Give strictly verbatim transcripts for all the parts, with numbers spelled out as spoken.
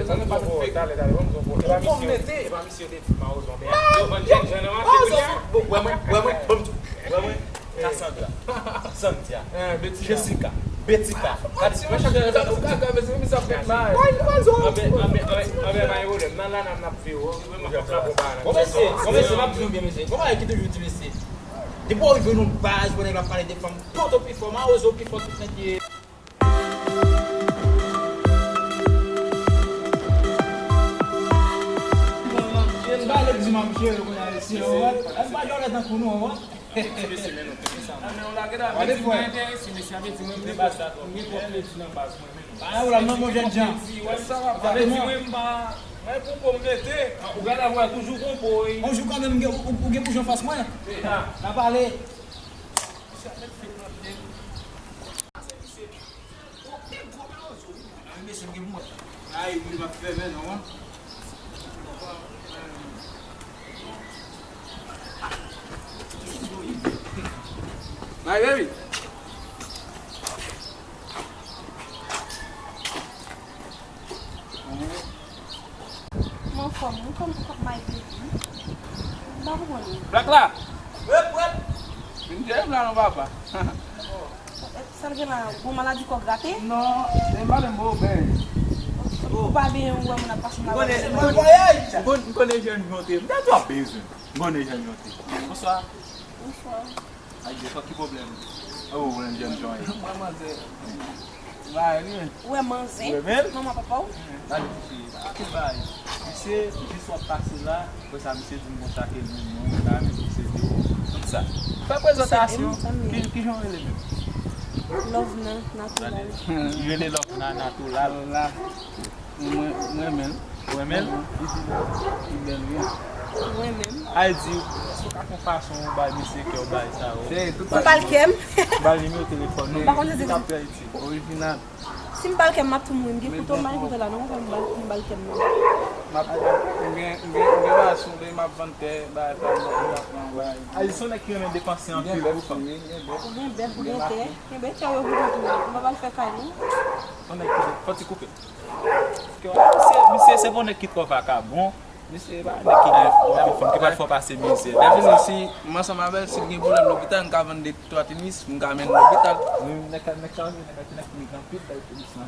Talè, talè, talè, ban m di yon pwoblèm. E pa misye, e pa misye yo te di Mawozo, men yo vann jèn jan nan mache kounye a. Bon, wè mwen, wè mwen, ban m di, wè mwen, Cassandra, Santia, Jessica, Betika. Gade, mwen chak jan nan sa. Anben, anben, anben, anben, pa gen pwoblèm. Nan Lana, m ap viv. Bon, mesye, bon, mesye, m ap di nou byen, mesye. Gon bagay ki toujou di, mesye. Depi w rive nan baz, wè nèg la pale de fanm, Poto pi fò, Mawozo pi fò, tout nèg ye. Ba lèk di m ap jere kounye a, mesye, ou wè. Èske pa jòlè tankou nou, ou wè? Ti mesye, men nou, men sa, men. Gade fò. Mesye, mesye, ap di mwen, mwen gen kòb, mwen gen kòb pèdi nan baz mwen, men non. Ba ou la, non, mon jèn jan. Sa va, pa di mwen, m pa, mwen pou bon mete. Ou gade, ou toujou gon po, wi. On jou kanmenm, ou gen, ou, ou gen pou jan fas mwen. N a pale. Mesye, ap fè nan pye. Ay, li pa fèmen non, an. My baby. Mwen anfòm, wi, kòm, kòm my baby. M pa konprann ou. Black la. Wep, wep. Vin jere m la non, papa. Sa l gen la, gon maladi kò grate? Non, se malè m pa byen. Ou pa byen, ou wè moun ap pase maladi. M konnen, m konnen, m konnen jan l monte. M ta twò bezwen. M konnen jan l monte. Bonswa. Bonswa. Adye, fòk ki pwoblèm? Oh, ou menm, jèn jan. Mwen, manzè. Ou wè manzè? Ou wè menm? Manman, papa w? Gade, tifi, anpil bagay. Misye, jis w ap pase la, apre sa, misye di m konsa ke nou, nou, nou, misye di w. Tout sa. Fè prezantasyon. Ki, ki jan w rele menm? Lovna Natulal. Li rele Lovna Natulal. Mwen, mwen renmen l. Ou renmen l? Li di li bèl, wi. Mwen menm. Ay di, èske w ka fè yon fason ou bay mesye kè w bay sa yo? Ou pa l kè m. Ba l nimewo telefòn nou. M pa konn se li t ap fè itil. Orijinal. Si m ba l kè m, m ap tou mouri. M gen kouto, m pa gen kouto la, non, m ba l, m ba l kè m, non. M ap, m gen, m gen, m gen bagay sou li, m ap vann tè, bagay sa, m ap, m ap pran, bagay. Ay di, se yon nèg ki renmen depanse anpil, wi, fanm. Ou gen bèf, ou gen tè, gen bèf tè yo vin tou. M pa ba l fè kay, non. Se yon nèg ki, fò ti koupe. Misye, misye se pa yon nèg ki twò vakabon. Misye pa yon nèg ki gen anpil fanm, ki pa t fè w pase mizè. Lè vini, si m ansanm avè l, si l gen pwoblèm lopital, m ka vann de twa tenis, m ka mennen l lopital. Wi, nèg sa, nèg sa, nèg sa, nèg ki met anpil bèl tenis nan.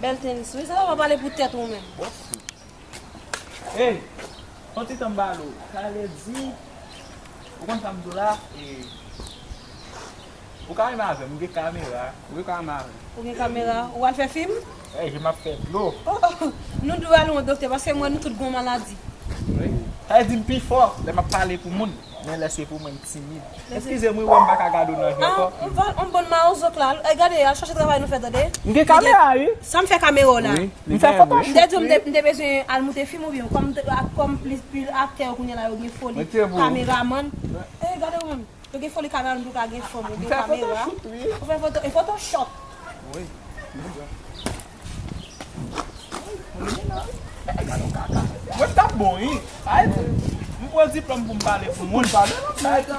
Bèl tenis, wi, sa va pale pou tèt ou menm. Bon. Ey, fon ti tan m pale w. Sa vle di, ou konn sa m di w la? E, ou ka renmen avè m, m gen kamera. Ou gen kamera? Ou gen kamera? Ou al fè fim? Ey, je m ap fè dlo. Oh, oh, nou dwe al wè yon doktè, paske m wè nou tout gon maladi. Wi. Sa vle di m pi fò lè m ap pale pou moun, men lè se pou mwen m timid. Eskize m, wi, wè m pa ka gade w nan je ankò. Ah, on va, on bon mawozo k la. Ey, gade, al chache travay nou fè, tande. M gen kamera, wi. Sa m fè kamera w la? Wi. M fè foto shoot, wi. M te di w m te, m te bezwen al moute fim oubyen, kòm, kòm plis, plis aktè yo kounye a la, yo gen foli. Kameramann. Ey, gade ou menm. Yo gen foli kamera, nou tou ka gen fanm, ou gen kamera. Ou fè foto, e foto shot. Wi. Mwen t ap bon, wi. Sa vle di, m pran diplòm pou m pale pou moun. Sa vle di,